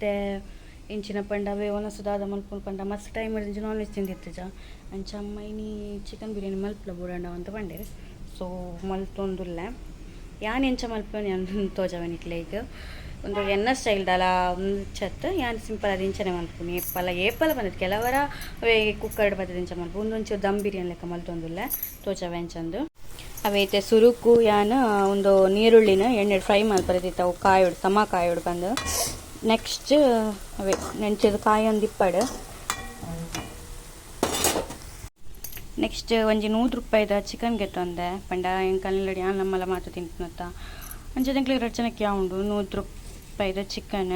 ಇತ್ತೆ ಇಂಚಿನ ಪಂಡ ಅವೇ ಒನಸು ದಾದ ಮಲ್ಪುನು ಪಂಡ ಮಸ್ತ್ ಟೈಮ್ ಇಂಚ ನಾನ್ ವೆಜ್ ತಿಂದಿತ್ತುಜ. ಅಂಚ ಅಮ್ಮ ಇನಿ ಚಿಕನ್ ಬಿರಿಯಾನಿ ಮಲ್ಪುಲ ಬೋಡಂಡ ಅಂತ ಪಂಡೆರ್. ಸೊ ಮಲ್ತೊಂದುಲ್ಲೆ. ಯಾನ್ ಎಂಚ ಮಲ್ಪುನ ಯಾನ್ ತೋಜಾವೆ ನಿಕ್ಲೆಗ್. ಒಂದು ಎನ್ನ ಸ್ಟೈಲ್ ದಾಲ ಚತ್ ಯಾನ್ ಸಿಂಪಲ್ ಆದ್ ಇಂಚನೆ ಮಲ್ಪುನಿ. ಏಪಲ ಏಪಲ ಬಂದದ್ ಕೆಲವರ ಅವೇ ಕುಕ್ಕರ್ಡ್ ಬತ್ತದ ಇಂಚ ಮಲ್ಪು. ಉಂದೊಂಚೂರು ದಮ್ ಬಿರಿಯಾನಿ ಲೆಕ್ಕ ಮಲ್ತೊಂದುಲ್ಲೆ ತೋಜಾವೆ ಎಂಚಂದು. ಅವೇ ಇತ್ತೆ ಸುರುಕು ಯಾನ್ ಒಂದು ನೀರುಳ್ಳಿನ ಎಣ್ಣೆ ಫ್ರೈ ಮಲ್ಪರೆ ಅವು ಕಾಯೋಡು ಸಮ ಕಾಯೋಡು ಬಂದು. ನೆಕ್ಸ್ಟ್ ಅವೇ ನೆಂಚದ ಕಾಯೊಂದು ಇಪ್ಪಡು. ನೆಕ್ಸ್ಟ್ ಒಂಜಿ 100 ರೂಪಾಯಿದ ಚಿಕನ್ ಗೆತ್ತೊಂದೆ ಪಂಡ ಎಂಕಲ್ನಡಿ ಯಾನ್ ನಮ್ಮಲ ಮಾತ ತಿನ್ಪುನತ್ತ. ಅಂಚ ಎಂಕ್ಲೆಗ್ ರಡ್ಡ್ ಜನಕ್ಕೆ ಉಂಡು 100 ರೂಪಾಯಿದ ಚಿಕನ್.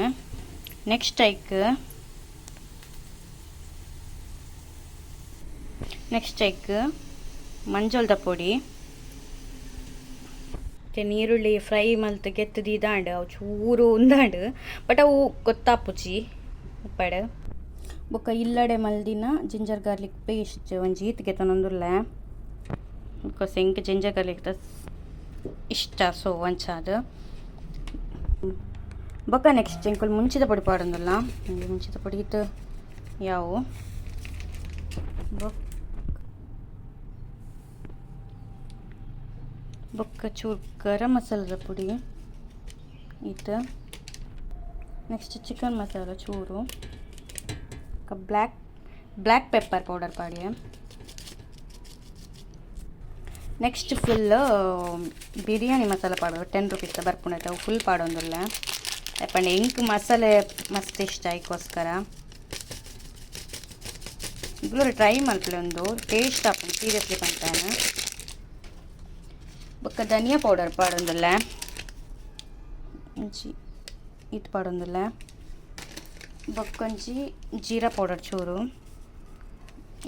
ನೆಕ್ಸ್ಟ್ ಐಕ್ ನೆಕ್ಸ್ಟ್ ಐಕ್ ಮಂಜೊಲ್ದ ಪೊಡಿ. ಮತ್ತೆ ನೀರುಳ್ಳಿ ಫ್ರೈ ಮಲ್ತ್ ಗೆತ್ತ್ ದೀದಾಂಡ್ ಅವು ಚೂರು ಉಂದಾಂಡ್ ಬಟ್ ಅವು ಗೊತ್ತಾಪುಜಿ ಉಪ್ಪಡ್. ಬೊಕ್ಕ ಇಲ್ಲಡೆ ಮಲ್ದಿನ ಜಿಂಜರ್ ಗಾರ್ಲಿಕ್ ಪೇಸ್ಟ್ ಒಂಜಿ ಈತ್ ಗೆತೊನೊಂದುಲ್ಲೆ. Because ಎಂಕ್ ಜಿಂಜರ್ ಗಾರ್ಲಿಕ್ ಇಷ್ಟ ಸೊ ಅಂಚಾದ್. ಬೊಕ್ಕ ನೆಕ್ಸ್ಟ್ ಎಂಕುಲು ಮುಂಚಿದ ಪೊಡಿ ಪಾಡೊಂದುಲ್ಲ. ಮುಂಚಿದ ಪೊಡಿ ಇತ್ತು ಯಾವು. ಬೊಕ್ಕ ಚೂರು ಗರಂ ಮಸಾಲದ ಪುಡಿ ಇತ್ತು. ನೆಕ್ಸ್ಟ್ ಚಿಕನ್ ಮಸಾಲ ಚೂರು. ಬ್ಲ್ಯಾಕ್ ಬ್ಲ್ಯಾಕ್ ಪೆಪ್ಪರ್ ಪೌಡರ್ ಪಾಡಿಯೆ. ನೆಕ್ಸ್ಟ್ ಫುಲ್ ಬಿರಿಯಾನಿ ಮಸಾಲ ಪಾಡೋದು 10 ರುಪೀಸ್ ಬರ್ಪುಂಡು ಅವು ಫುಲ್ ಪಾಡೊಂದುಲ್ಲೆ. ಪಂಡ ಎಂಕ್ ಮಸಾಲೆ ಮಸ್ತ್ ಇಷ್ಟ ಐಕೋಸ್ಕರ. ಇಗ್ಲೂರು ಟ್ರೈ ಮಲ್ಪಲೆ ಒಂದು ಟೇಸ್ಟ್ ಆಪುಂಡು ಸೀರಿಯಸ್ಲಿ ಪಂತಾನ. ಬೊಕ್ಕ ಧನಿಯಾ ಪೌಡರ್ ಪಾಡೊಂದುಲ್ಲೆ. ಒಂಜಿ ಈತ್ ಪಾಡೊಂದುಲ್ಲೆ. ಬೊಕ್ಕೊಂಜಿ ಜೀರಾ ಪೌಡರ್ ಚೂರು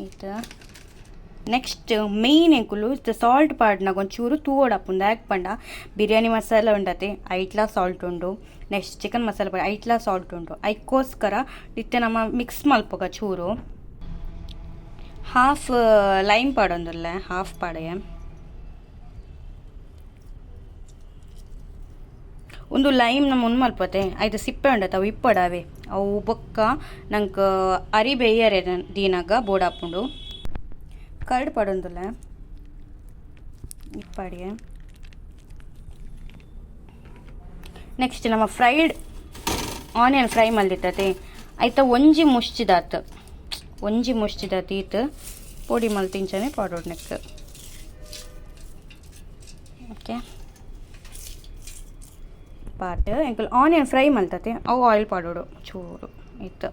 ಈತ. ನೆಕ್ಸ್ಟ್ ಮೇಯ್ನ್ ಎಂಕುಲು ಇತ್ತೆ ಸಾಲ್ಟ್ ಪಾಡ್ನಗ ಒಂಚೂರು ತೂವೊಡಾಪುಂಡು. ದಾಯೆಗ್ ಪಂಡ ಬಿರಿಯಾನಿ ಮಸಾಲ ಉಂಡತೆ ಐಟ್ಲಾ ಸಾಲ್ಟ್ ಉಂಡು. ನೆಕ್ಸ್ಟ್ ಚಿಕನ್ ಮಸಾಲ ಪಾಡ ಐಟ್ಲಾ ಸಾಲ್ಟ್ ಉಂಡು. ಐಕ್ಕೋಸ್ಕರ ಇತ್ತೆ ನಮ ಮಿಕ್ಸ್ ಮಲ್ಪುಗ ಚೂರು. ಹಾಫ್ ಲೈಮ್ ಪಾಡೊಂದುಲ್ಲೆ ಹಾಫ್ ಪಾಡಯೆ. ಉಂದು ಲೈಮ್ ನಮ ಉಂದು ಮಲ್ಪತೆ ಐತ ಸಿಪ್ಪೆ ಉಂಡತೆ ಅವು ಇಪ್ಪಡಾವೆ ಅವು ಬೊಕ್ಕ ನಂಕ್ ಅರಿ ಬೇಯರೆ ದೀನಗ ಬೋಡಾಪುಂಡು. ಕರ್ಡ್ ಪಾಡೊಂದುಲ್ಲೆ ಇಪ್ಪಾಡಿಯೆ. ನೆಕ್ಸ್ಟ್ ನಮ್ಮ ಫ್ರೈಡ್ ಆನಿಯನ್ ಫ್ರೈ ಮಲ್ದಿತ್ತತೆ ಐತ ಒಂಜಿ ಮುಷ್ಚಿದಾತ್ ಒಂಜಿ ಮುಷ್ಚಿದಾತ್ ಈತ್ ಪೊಡಿ ಮಲ್ತಿಂಚನೆ ಪಾಡೊಡು ನೆಕ್ಕ್. ಓಕೆ ಪಾರ್ಟ್ ಎಂಕುಲು ಆನಿಯನ್ ಫ್ರೈ ಮಲ್ತತೆ ಅವು ಆಯಿಲ್ ಪಾಡೊಡು ಚೂರು ಇತ್ತು.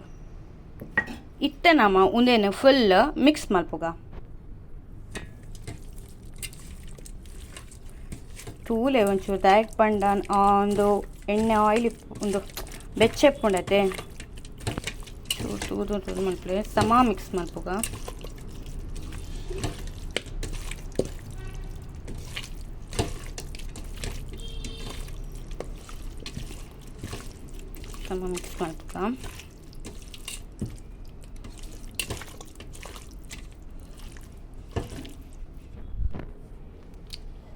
ಇತ್ತೆ ನಮ ಉಂದೆನ್ ಫುಲ್ ಮಿಕ್ಸ್ ಮಲ್ಪುಗ. ತೂಲೆ ಒಂಚೂರು ದಾಯೆಗ್ ಪಂಡ ಒಂದು ಎಣ್ಣೆ ಆಯಿಲ್ ಉಂದು ಬೆಚ್ಚ ಇಪ್ಪುಂಡತೆ. ಚೂರು ತೂದು ತೂದು ಮಲ್ಪುಲೆ ಸಮ ಮಿಕ್ಸ್ ಮಲ್ಪುಗ. ಸಮ ಮಿಕ್ಸ್ ಮಲ್ಪುಗ.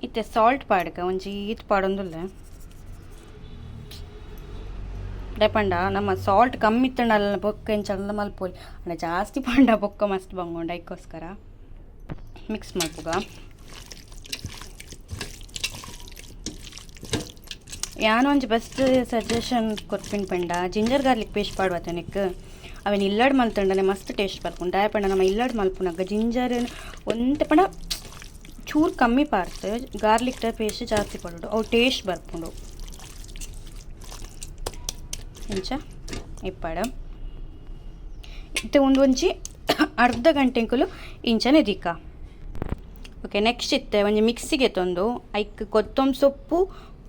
ಇತ್ತೆ ಸಾಲ್ಟ್ ಪಾಡ್ಕ ಒಂಜಿ ಈತ್ ಪಾಡೊಂದುಲ್ಲೆ. ದಾಯೆ ಪಂಡ ನಮ್ಮ ಸಾಲ್ಟ್ ಕಮ್ಮಿ ಇತ್ತುಂಡ ಬೊಕ್ಕ ಎಂಚ ಮಲ್ಪೊಲಿ. ಅಂಡ ಜಾಸ್ತಿ ಪಂಡ ಬೊಕ್ಕ ಮಸ್ತ್ ಬಂಗುಂಡು ಐಕ್ಕೋಸ್ಕರ ಮಿಕ್ಸ್ ಮಲ್ಪುಗ. ಯಾನ್ ಒಂಜಿ ಬೆಸ್ಟ್ ಸಜೆಷನ್ ಕೊರ್ಪಿನ ಪಂಡ ಜಿಂಜರ್ ಗಾರ್ಲಿಕ್ ಪೇಸ್ಟ್ ಪಾಡುವತೆ ನೆಕ್ಕ್ ಅವೆನ್ ಇಲ್ಲಡ್ ಮಲ್ತುಂಡನೆ ಮಸ್ತ್ ಟೇಸ್ಟ್ ಬರ್ಪುಂಡು. ದಾಯೆ ಪಂಡ ನಮ ಇಲ್ಲಡ್ ಮಲ್ಪುನಗ ಜಿಂಜರ್ ಒಂತೆ ಪಂಡ ಚೂರು ಕಮ್ಮಿ ಪಾಡ್ದ್ ಗಾರ್ಲಿಕ್ ದ ಪೇಸ್ಟ್ ಜಾಸ್ತಿ ಪಾಡೊಡು ಅವು ಟೇಸ್ಟ್ ಬರ್ಪುಂಡು. ಇಂಚ ಇಪ್ಪಡ. ಇತ್ತೆ ಉಂದು ಒಂಜಿ ಅರ್ಧ ಗಂಟೆಂಕುಲು ಇಂಚನೆ ದೀಕ. ಓಕೆ ನೆಕ್ಸ್ಟ್ ಇತ್ತೆ ಒಂಜಿ ಮಿಕ್ಸಿಗೆ ತಂದು ಐಕ್ ಕೊತ್ತಂಬರಿ ಸೊಪ್ಪು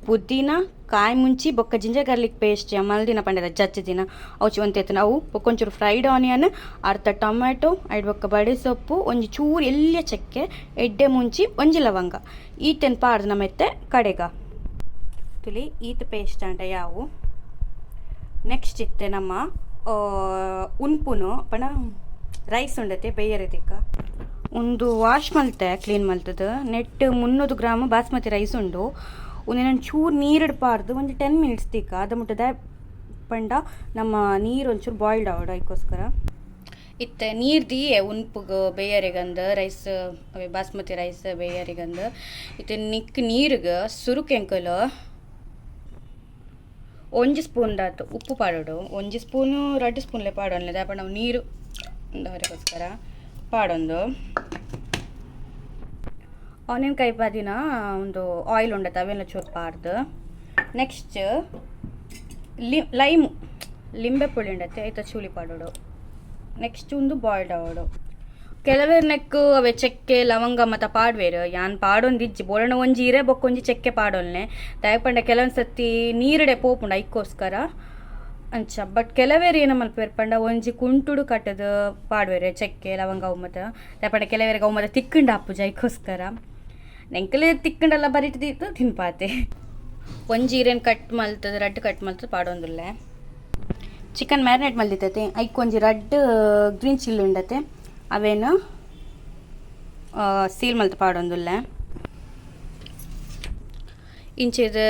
ಪುದೀನ ಕಾಯಿ ಮುಂಚಿ ಬೊಕ್ಕ ಜಿಂಜರ್ ಗಾರ್ಲಿಕ್ ಪೇಸ್ಟ್ ಮಲ್ದಿನ ಪಂಡೆದ ಜಜ್ಜಿದಿನ ಅವು ಒಂತೆ ಅವು ಬೊಕ್ಕ ಒಂಚೂರು ಫ್ರೈಡ್ ಆನಿಯನ್ ಅರ್ಧ ಟೊಮೆಟೊ ಐಡ್ ಬೊಕ್ಕ ಬಡೆ ಸೊಪ್ಪು ಒಂಜಿ ಚೂರು ಎಲ್ಯ ಚಕ್ಕೆ ಎಡ್ಡೆ ಮುಂಚಿ ಒಂಜಿ ಲವಂಗ ಈತೆನ್ ಪಾಡ್ದ್ ನಮ ಇತ್ತೆ ಕಡೆಗ ತುಲಿ ಈತ್ ಪೇಸ್ಟ್ ಆಂಡ ಯಾವು. ನೆಕ್ಸ್ಟ್ ಇತ್ತೆ ನಮ್ಮ ಉನ್ಪುನು ಪಂಡ ರೈಸ್ ಉಂಡತೆ ಬೇಯರೆ ತಿಕ್ಕ. ಉಂದು ವಾಶ್ ಮಲ್ತೆ ಕ್ಲೀನ್ ಮಲ್ತದ ನೆಟ್ 300 ಗ್ರಾಮ್ ಬಾಸ್ಮತಿ ರೈಸ್ ಉಂಡು. ಉಂದೆನ್ ಚೂರು ನೀರುಡ್ ಪಾಡ್ದ್ ಒಂಜಿ 10 ಮಿನಿಟ್ಸ್ ತಿಕ್ಕ ಅದ ಮುಟ್ಟದ ಪಂಡ ನಮ್ಮ ನೀರು ಒಂಚೂರು ಬಾಯ್ಲ್ಡ್ ಆವಡು ಐಕೋಸ್ಕರ. ಇತ್ತೆ ನೀರು ದಿಯೆ ಉನ್ಪುಗು ಬೇಯರಿಗಂದು ರೈಸ್, ಅವೇ ಬಾಸ್ಮತಿ ರೈಸ್ ಬೇಯರಿಗಂದು. ಇತ್ತೆ ನಿಕ್ ನೀರಿಗೆ ಸುರುಕು ಎಂಕುಲು ಒಂಜಿ ಸ್ಪೂನ್ ದಾತು ಉಪ್ಪು ಪಾಡೋಡು. ಒಂಜಿ ಸ್ಪೂನು ರಡ್ಡ್ ಸ್ಪೂನ್ಲೆ ಪಾಡೊನ್ಲೆ, ದಾಯೆ ಪಂಡ ಅವು ನೀರು ಉಂದವರೆಗೋಸ್ಕರ ಪಾಡೊಂದು. ಆನಿಯನ್ ಕೈಪಾದಿನ ಒಂದು ಆಯಿಲ್ ಉಂಡತ, ಅವೆಲ್ಲ ಚೂರು ಪಾಡ್ದು. ನೆಕ್ಸ್ಟ್ ಲೈಮ್, ಲಿಂಬೆ ಪುಳಿ ಉಂಡತೆ, ಐತ ಚೂಲಿ ಪಾಡೋಡು. ನೆಕ್ಸ್ಟ್ ಒಂದು ಬಾಯ್ಲ್ಡ್ ಆವಡು. ಕೆಲವೇರ್ ನೆಕ್ ಅವೆ ಚಕ್ಕೆ ಲವಂಗ ಮತ ಪಾಡ್ವೇರು, ಯಾನ್ ಪಾಡೊಂದಿಜ್ಜಿ. ಬೋಡಣ ಒಂಜಿ ಇರೆ ಬೊಕ್ಕ ಒಂಜಿ ಚಕ್ಕೆ ಪಾಡೊನ್ನೆ, ದಾಯೆ ಪಂಡ ಕೆಲವೊಂದು ಸತಿ ನೀರುಡೆ ಪೋಪುಂಡು, ಐಕ್ಕೋಸ್ಕರ ಅಂಚ. ಬಟ್ ಕೆಲವೇರು ಏನ ಮಲ್ಪುವೆರ್ ಪಂಡ ಒಂಜಿ ಕುಂಟುಡು ಕಟ್ಟದು ಪಾಡ್ವೇರು ಚಕ್ಕೆ ಲವಂಗ ಅವು ಮತ. ದಾಯೆ ಪಂಡ ಕೆಲವೇರಿಗೆ ಅವು ಮತ ತಿಕ್ಕುಂಡ ಆಪುಜಿ, ಐಕ್ಕೋಸ್ಕರ. ಎಂಕಲೆ ತಿಕ್ಕುಂಡಲ್ಲ ಬರಿಟ್ ದೀತು ತಿನ್ಪಾತೆ. ಒಂಜಿ ಇರೆನ್ ಕಟ್ ಮಲ್ತದ, ರಡ್ಡ್ ಕಟ್ ಮಲ್ತದ ಪಾಡೊಂದುಲ್ಲೆ. ಚಿಕನ್ ಮ್ಯಾರಿನೇಟ್ ಮಲ್ದಿತ್ತತೆ, ಐಕ್ ಒಂಜಿ ರಡ್ಡ್ ಗ್ರೀನ್ ಚಿಲ್ಲಿ ಉಂಡತೆ, ಅವೇನು ಸೀಲ್ ಮಲ್ತ್ ಪಾಡೊಂದುಲ್ಲೆ. ಇಂಚಿದ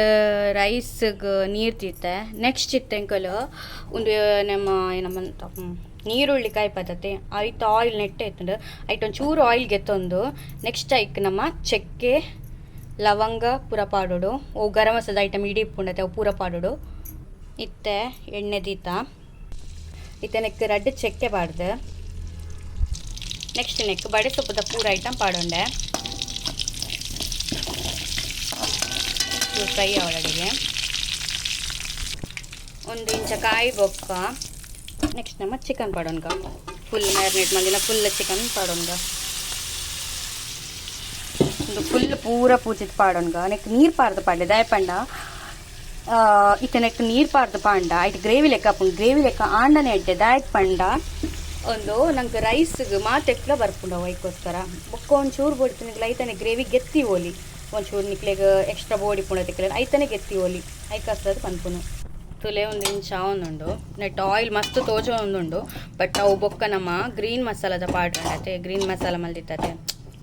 ರೈಸ್ಗ್ ನೀರು ದೀತೆ. ನೆಕ್ಸ್ಟ್ ಇತ್ತೆ ಎಂಕುಲು ಒಂದು ನಮ್ಮ ಏನಮ್ಮ ನೀರುಳ್ಳಿ ಕಾಯಿ ಪದ್ಧತಿ ಐತ ಆಯಿಲ್ ನೆಟ್ಟೆ ಇತ್ತುಂಡು, ಐಟ್ ಒಂಚೂರು ಆಯಿಲ್ ಗೆತ್ತೊಂದು ನೆಕ್ಸ್ಟ್ ಐಕ್ ನಮ್ಮ ಚಕ್ಕೆ ಲವಂಗ ಪೂರ ಪಾಡೋಡು. ಓ ಗರಂ ಮಸಾಲ ಐಟಮ್ ಇಡೀ ಇಪ್ಪುಂಡತೆ, ಅವು ಪೂರ ಪಾಡೋಡು. ಇತ್ತೆ ಎಣ್ಣೆ ದೀತ. ಇತ್ತೆ ನೆಕ್ ರಡ್ಡ್ ಚಕ್ಕೆ ಪಾಡ್ದು ನೆಕ್ಸ್ಟ್ ನೆಕ್ ಬಡೆ ಸೊಪ್ಪುದ ಪೂರ ಐಟಮ್ ಪಾಡೊಂಡೆ. ಫ್ರೈ ಅವಳಡಿಗೆ ಒಂದು ಇಂಚ ಕಾಯಿ ಬೊಕ್ಕ ನೆಕ್ಸ್ಟ್ ನಮ್ಮ ಚಿಕನ್ ಪಾಡೋನ್ಗ. ಫುಲ್ ಮ್ಯಾರಿನೇಟ್ ಮಲ್ದಿನ ಫುಲ್ ಚಿಕನ್ ಪಾಡೋನ್ಗ. ಒಂದು ಫುಲ್ ಪೂರ ಪೂಜಿದ್ ಪಾಡೋನ್ಗ. ನೆಕ್ ನೀರು ಪಾರ್ದು ಪಾಡ್ಲೆ, ದಾಯೆ ಪಂಡ ಇತ್ತೆ ನೆಕ್ ನೀರು ಪಾರ್ದು ಪಾಂಡ ಐಟ್ ಗ್ರೇವಿ ಲೆಕ್ಕ ಆಪುಂಡು. ಗ್ರೇವಿ ಲೆಕ್ಕ ಆಂಡನೆ ಎಡ್ಡೆ, ದಾಯೆಗ್ ಪಂಡ ಒಂದು ನಂಗೆ ರೈಸ್ಗೆ ಮಾತೆಕ್ಲ ಬರ್ಪುಂಡು ಅವು, ಐಕ್ಕೋಸ್ಕರ. ಬೊಕ್ಕ ಒಂಚೂರು ಬೋಡಿ ನಿಕ್ಲೆ ಐತನೆ ಗ್ರೇವಿ ಗೆತ್ತಿ ಓಲಿ. ಒಂಚೂರು ನಿಕ್ಲೆಗ್ ಎಕ್ಸ್ಟ್ರಾ ಬೋಡಿ ಪುಂಡ ತಿಕ್ಲೆ ಐತನೆ ಗೆತ್ತಿ ಓಲಿ, ಐಕಾಸ್ತದ ಪನ್ಪುನು. ತುಲೆ ಒಂದು ಇಂಚ ಒಂದುಂಡು ನೆಟ್ ಆಯಿಲ್ ಮಸ್ತ್ ತೋಜೊಂದುಂಡು. ಬಟ್ ಅವು ಬೊಕ್ಕ ನಮ್ಮ ಗ್ರೀನ್ ಮಸಾಲದ ಪಾಡ್ರೆ, ಗ್ರೀನ್ ಮಸಾಲ ಮಲ್ದಿತ್ತತೆ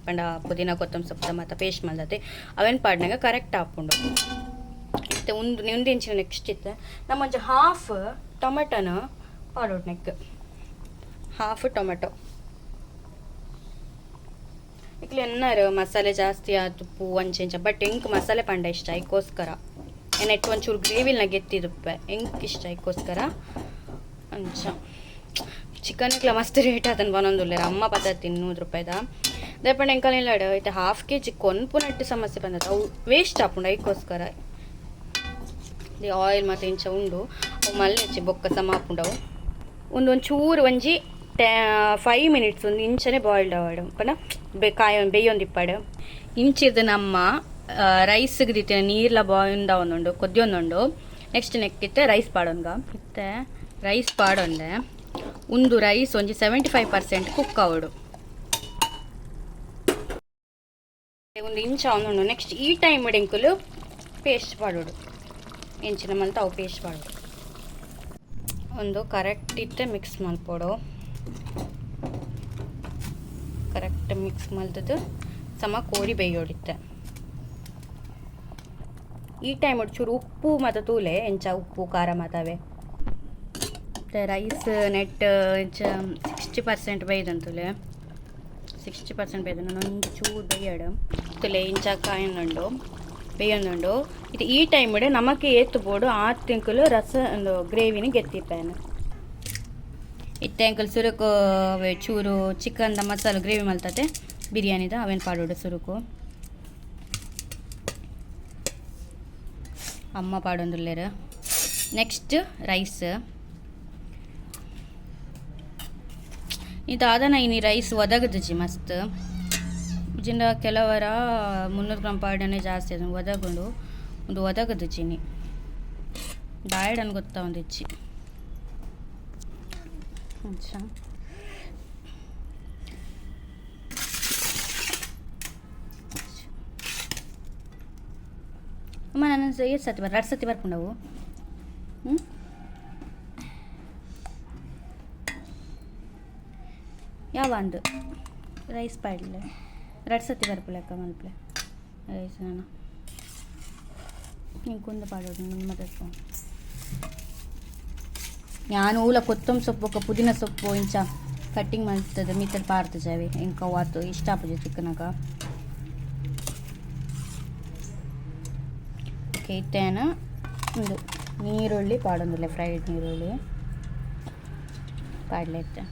ಪಂಡ ಪುದೀನ ಕೊತ್ತಂಬರಿ ಸೊಪ್ಪು ಮತ್ತು ಪೇಸ್ಟ್ ಮಲ್ದತೆ, ಅವೇನು ಪಾಡ್ನಾಗ ಕರೆಕ್ಟ್ ಆಪುಂಡು. ಇತ್ತೆ ಒಂದು ಒಂದು ಇಂಚಿನ ನೆಕ್ಸ್ಟ್ ಇತ್ತೆ ನಮ್ಮ ಒಂಜಿ ಹಾಫ್ ಟೊಮೆಟೊನ ಪಾಡೋಡು. ನೆಕ್ ಹಾಫ್ ಟೊಮೆಟೊ. ಇಕ್ಲೆ ಎನ್ನಾರು ಮಸಾಲೆ ಜಾಸ್ತಿ ಆತು ಪೂ ಅಂಚೆ ಇಂಚ, ಬಟ್ ಎಂಕ್ ಮಸಾಲೆ ಪಂಡ ಇಷ್ಟ, ಐಕ್ಕೋಸ್ಕರ. ನೆಟ್ ಒಂಚೂರು ಗ್ರೇವಿಲ್ನ ಗೆತ್ತಿದುಪ್ಪೆ, ಎಂಕ್ ಇಷ್ಟ, ಐಕ್ಕೋಸ್ಕರ ಅಂಚ. ಚಿಕನ್ಕ್ಲ ಮಸ್ತ್ ರೇಟ್ ಆತನ್ ಬನೊಂದುಲ್ಲೆರ್ ಅಮ್ಮ ಪತ್ತತ್ತಿ 100 ರೂಪಾಯಿದ. ದಾಯೆ ಎಂಕಲ್ ಇಲ್ಲಡ್ ಇತ್ತೆ ಹಾಫ್ ಕೆಜಿ ಕೊನ್ಪುನಟ್ಟು ಸಮಸ್ಯೆ ಬಂದದ್ದು, ಅವು ವೇಸ್ಟ್ ಆಪುಂಡು, ಐಕ್ಕೋಸ್ಕರ. The oil ಮತ್ತು ಇಂಚ ಉಂಡು, ಅವು ಮಲ್ಲೆಚ್ಚಿ ಬೊಕ್ಕ ಸಮ ಆಪುಂಡು ಅವು. ಒಂದು ಒಂಚೂರು ಒಂಜಿ 5 ಮಿನಿಟ್ಸ್ ಒಂದು ಇಂಚನೆ ಬಾಯ್ಲ್ಡ್ ಆವಡು ಪಂಡ ಬೆ ಕಾಯ ಬೇಯೊಂದಿಪ್ಪಾಡು. ಇಂಚಿದ ನಮ್ಮ ರೈಸ್ಗೆ ದಿತ್ತಿನ ನೀರ್ಲ ಬಾಯಿಂದ ಒಂದುಂಡು, ಕೊದ್ಯೊಂದುಂಡು. Next ನೆಕ್ಕಿತ್ತೆ rice ಪಾಡೊನ್ಗ. ಇತ್ತೆ ರೈಸ್ ಪಾಡೊಂದೆ. ಒಂದು ರೈಸ್ ಒಂಜಿ 75% ಕುಕ್ ಆವಡು. ಒಂದು ಇಂಚ ಒಂದುಂಡು. ನೆಕ್ಸ್ಟ್ ಈ ಟೈಮ್ ಎಂಕುಲು ಪೇಸ್ಟ್ ಪಾಡೋಡು. ಎಂಚಿನ ಮಲ್ತ ಅವು ಪೇಸ್ಟ್ ಪಾಡೋಡು. ಒಂದು ಕರೆಕ್ಟ್ ಇತ್ತೆ ಮಿಕ್ಸ್ ಮಲ್ಪೊಡು. ಕರೆಕ್ಟ್ ಮಿಕ್ಸ್ ಮಲ್ತದ್ದು ಸಮ ಕೋರಿ ಬೇಯೋಡಿತ್ತೆ. ಈ ಟೈಮ್ ಚೂರು ಉಪ್ಪು ಮತ್ತು ತೂಲೆ, ಎಂಚ ಉಪ್ಪು ಖಾರ ಮಾತಾವೆ. ಮತ್ತು ರೈಸ್ ನೆಟ್ ಎಂಚ 60% ಬೇಯ್ದಂತುಲೆ, 60% ಬೇಯ್ದು. ಒಂದು ಚೂರು ಬೇಯಡು ತುಲೆ. ಇಂಚ ಕಾಯೊಂದುಂಡು, ಬೇಯೊಂದುಂಡು. ಇದು ಈ ಟೈಮ್ ನಮಕ್ಕೆ ಏತು ಬೋಡು ಆ ತಿಂಕುಲು ರಸ ಒಂದು ಗ್ರೇವಿನ ಗೆತ್ತಿಪ್ಪೇನು. ಇತ್ತೆ ಅಂಕಲ್ ಸುರುಕು ಅವೇ ಚೂರು ಚಿಕನ್ದ ಮಸಾಲ ಗ್ರೇವಿ ಮಲ್ತತೆ ಬಿರಿಯಾನಿದ, ಅವೇನು ಪಾಡೋಡು ಸುರುಕು. ಅಮ್ಮ ಪಾಡೊಂದುಲ್ಲೆರ್. Next rice. ಇದಾದನ ಇನಿ ರೈಸ್ ಒದಗದುಜಿ ಮಸ್ತ್. ಜಿಂದ ಕೆಲವರ 300 ಗ್ರಾಮ್ ಪಾಡನೆ ಜಾಸ್ತಿ ಅದು ಒದಗುಂಡು. ಒಂದು ಒದಗದುಜಿ ಇನಿ ಡಯಟ್ ಗೊತ್ತಾ ಒಂದಿಚ್ಚಿ ಅಚ್ಚಾ. ಅಮ್ಮ, ನಾನು ಎಷ್ಟು ಸತಿ ಬರ್ ಎರಡು ಸತಿ ಬರ್ಕೊಂಡವು. ಹ್ಞೂ, ಯಾವ ಅಂದು ರೈಸ್ ಪಾಡ್ಲೆ ಎರಡು ಸತಿ ಬರ್ಪುಲೆಕ್ಕ ಮಲ್ಪಲೆ ರೈಸ್. ನಾನು ಇಂಕೊಂದು ಪಾಡೋದು ನಿಮ್ಮ. ಯಾನ್ ಊಲ ಕೊತ್ತಂಬರಿ ಸೊಪ್ಪು ಪುದೀನ ಸೊಪ್ಪು ಇಂಚ ಕಟ್ಟಿಂಗ್ ಮಲ್ತದ ಮಿತ್ತಡ್ ಪಾಡ್ದು ಜಾವೆ ಎಂಕ ವಾತು ಇಷ್ಟ ಆಪುಜಿ ತಿಕ್ಕನಗ. ಓಕೆ ಇತ್ತೇನ ಉಂದು ನೀರುಳ್ಳಿ ಪಾಡೊಂದುಲ್ಲೆ ಫ್ರೈಡ್ ನೀರುಳ್ಳಿ ಪಾಡ್ಲೆ ಇತ್ತೆ.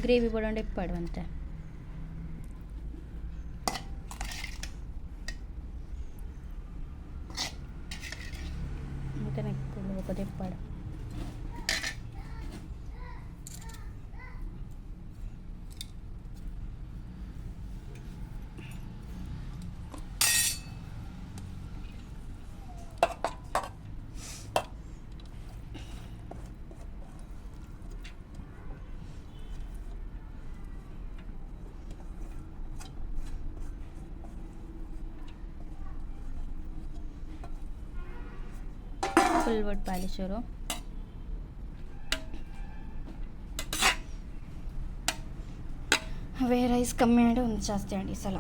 ಗ್ರೇವಿ ಬೋಡಂಡ ಇಪ್ಪಡುವಂತೆ. ಮತ್ತೆ ಇಪ್ಪಾಡು ಫುಲ್ ವುಡ್ ಪಾಲಿಶರು. ಅವೇ ರೈಸ್ ಕಮ್ಮಿ ಮಾಡಿ ಒಂದು ಜಾಸ್ತಿ ಮಾಡಿ ಈ ಸಲ.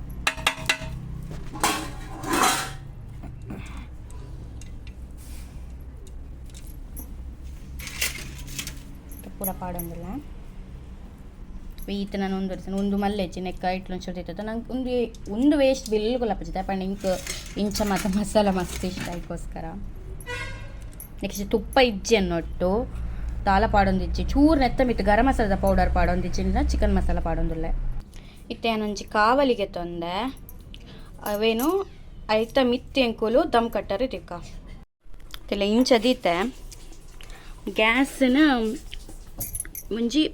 ಪೂರ ಪಾಡೊಂದಿಲ್ಲ ಈತ ನಾನು ಒಂದು ವರ್ಷ ಒಂದು ಮಲ್ಲೆಜ್ಜಿ ನೆಕ್ಕ ಇಟ್ಲು ಒಂಚೂರು ತಿತ್ತದ ನಂಗೆ ಒಂದು ಒಂದು ವೇಸ್ಟ್ ಬಿಲ್ಕುಲ್ ಅಪ್ಪಜಿತ ಪಂಡ ಇಂಕ್ ಇಂಚ ಮಾತ ಮಸಾಲ ಮಸ್ತ್ ಇಷ್ಟ ಅದಕ್ಕೋಸ್ಕರ. ನೆಕ್ಸ್ಟ್ ತುಪ್ಪ ಇಜ್ಜಿ ಅನ್ನೊಟ್ಟು ದಾಲ ಪಾಡೊಂದಿಜ್ಜಿ ಚೂರು ನೆತ್ತ ಮಿತ್ತು ಗರಂ ಮಸಾಲದ ಪೌಡರ್ ಪಾಡೊಂದಿಜ್ಜಿ ಚಿಕನ್ ಮಸಾಲ ಪಾಡೊಂದುಲ್ಲೆ. ಇತ್ತೆ ಯಾನೊಂಜಿ ಕಾವಲಿಗೆ ತೊಂದೆ ಅವೇನು ಐತ ಮಿತ್ತಿ ಎಂಕುಲು ದಮ್ ಕಟ್ಟರು ತಿಕ್ಕ ತಿಲ್ಲ ಇಂಚದೀತೆ ಗ್ಯಾಸ್ನ ಒಂಜಿ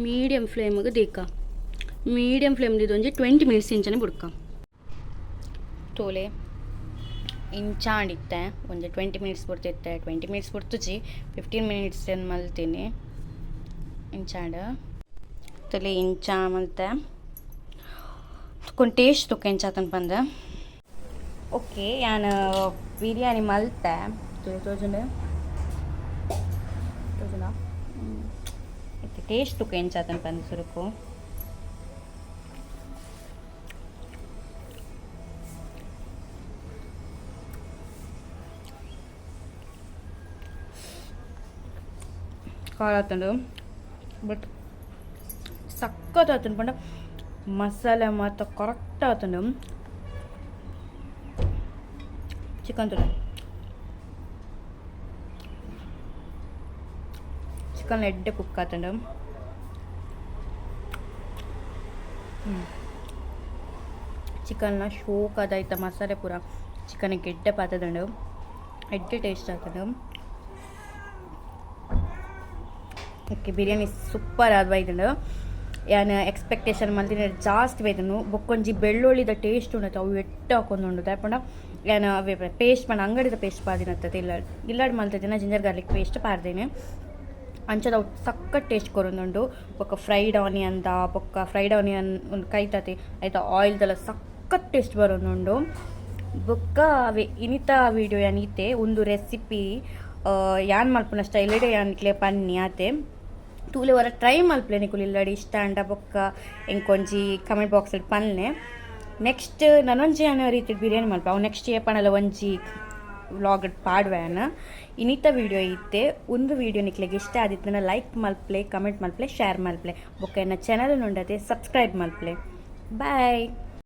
ಮೀಡಿಯಮ್ ಫ್ಲೇಮ್ಗೆ ದೀಕ ಮೀಡಿಯಮ್ ಫ್ಲೇಮ್ ಒಂಜಿ 20 ಮಿನಿಟ್ಸ್ ಇಂಚನೆ ಬುಡ್ಕ ತೋಲೆ ಇಂಚಾಂಡಿತ್ತೆ ಒಂಜಿ 20 ಮಿನಿಟ್ಸ್ ಬುಡ್ತಿತ್ತೆ 20 ಮಿನಿಟ್ಸ್ ಬುಡ್ತುಜಿ 15 ಮಿನಿಟ್ಸ್ ಏನು ಮಲ್ತೀನಿ ಇಂಚಾಂಡ್ ತಲೆ ಇಂಚ ಮಲ್ತೆ ತುಕೊಂಡು ಟೇಸ್ಟ್ ತುಕ್ಕ ಇಂಚಾತನ್ ಪಂದ. ಓಕೆ ಯಾನ್ ಬಿರಿಯಾನಿ ಮಲ್ತೆ ತೋಜುಂಡು ತೋಜುಂಡ ಟೇಸ್ಟ್ ತುಕ್ಕ ಎಂಚಾತನ್ ಪಂದ ಸುರುಕು. ಕಾಳಾತಂಡು ಬಟ್ ಸಖತ್ ಆತಂಡು ಪಂಡ ಮಸಾಲೆ ಮಾತ್ರ ಕರೆಕ್ಟ್ ಆತಂಡು. ಚಿಕನ್ ತುಲೆ ಚಿಕನ್ ಎಡ್ಡೆ ಕುಕ್ ಆತಂಡು. ಚಿಕನ್ನ ಶೋಕ್ ಆದಾಯ್ತ ಮಸಾಲೆ ಪೂರ ಚಿಕನ್ಗೆ ಎಡ್ಡೆ ಪಾತದಂಡು ಎಡ್ಡೆ ಟೇಸ್ಟ್ ಆತಂಡು. ಓಕೆ ಬಿರಿಯಾನಿ ಸೂಪರ್ ಆದ್ ಬೈದುಂಡು. ಯಾನ್ ಎಕ್ಸ್ಪೆಕ್ಟೇಷನ್ ಮಲ್ತಿನ ಜಾಸ್ತಿ ಬೈದುಂಡು. ಬೊಕ್ಕೊಂಜಿ ಬೆಳ್ಳುಳ್ಳಿದ ಟೇಸ್ಟ್ ಉಂಡತೆ ಅವು ಎಡ್ಡೆ ಹಾಕೊಂದುಂಡು ದಾಯೆ ಯಾನ್ ಅವೇ ಪೇಸ್ಟ್ ಪಂಡ ಅಂಗಡಿದ ಪೇಸ್ಟ್ ಪಾರ್ದಿನತ್ತತೆ ಇಲ್ಲ ಇಲ್ಲಡ್ ಮಲ್ತಿನ ginger garlic paste ಪಾರ್ದಿನಿ ಅಂಚದ ಅವು ಸಖತ್ ಟೇಸ್ಟ್ ಕೊರೊಂದುಂಡು. ಬೊಕ್ಕ ಫ್ರೈಡ್ ಆನಿಯನ್ the ಬೊಕ್ಕ ಫ್ರೈಡ್ ಆನಿಯನ್ ಒಂದು ಕೈತತೆ ಐತ ಆಯಿಲ್ದೆಲ್ಲ ಸಖತ್ ಟೇಸ್ಟ್ ಬರೋದುಂಡು. ಬೊಕ್ಕ ಅವೇ ಇನಿತ ವೀಡಿಯೋ ಯಾನ್ ಇತ್ತೆ ಒಂದು ರೆಸಿಪಿ ಯಾನ್ ಮಲ್ಪುನ ಸ್ಟೈಲಿಡೆ ಯಾನ್ ಇಕ್ಲೆ ಪನ್ನಿ ಆತೆ ತೂಲೆ ವರ ಟ್ರೈ ಮಲ್ಪುಲೆ ನಿಕುಲು ಇಲ್ಲಡ್ ಇಷ್ಟ ಆಂಡ ಬೊಕ್ಕ ಎಂಕೊಂಜಿ ಕಮೆಂಟ್ ಬಾಕ್ಸ್ ಪನ್ಲೆ. ನೆಕ್ಸ್ಟ್ ನನೊಂಜಿ ಯಾನ್ ರೀತಿ ಬಿರಿಯಾನಿ ಮಲ್ಪ ಅವು ನೆಕ್ಸ್ಟ್ ಏಪಣಲ ಒಂಜಿ ವ್ಲಾಗ್ ಪಾಡ್ವೆ ಯಾನ್. ಇನಿತ ವೀಡಿಯೋ ಇತ್ತೆ ಒಂದು ವೀಡಿಯೋ ನಿಕ್ಲೆಗ್ ಇಷ್ಟ ಆದಿತ್ತುಂಡ ಲೈಕ್ ಮಲ್ಪುಲೆ ಕಮೆಂಟ್ ಮಲ್ಪುಲೆ ಶೇರ್ ಮಲ್ಪುಲೆ ಬೊಕ್ಕ ಎನ್ನ ಚಾನಲ್ ಉಂಡತೆ ಸಬ್ಸ್ಕ್ರೈಬ್ ಮಲ್ಪುಲೆ. ಬಾಯ್.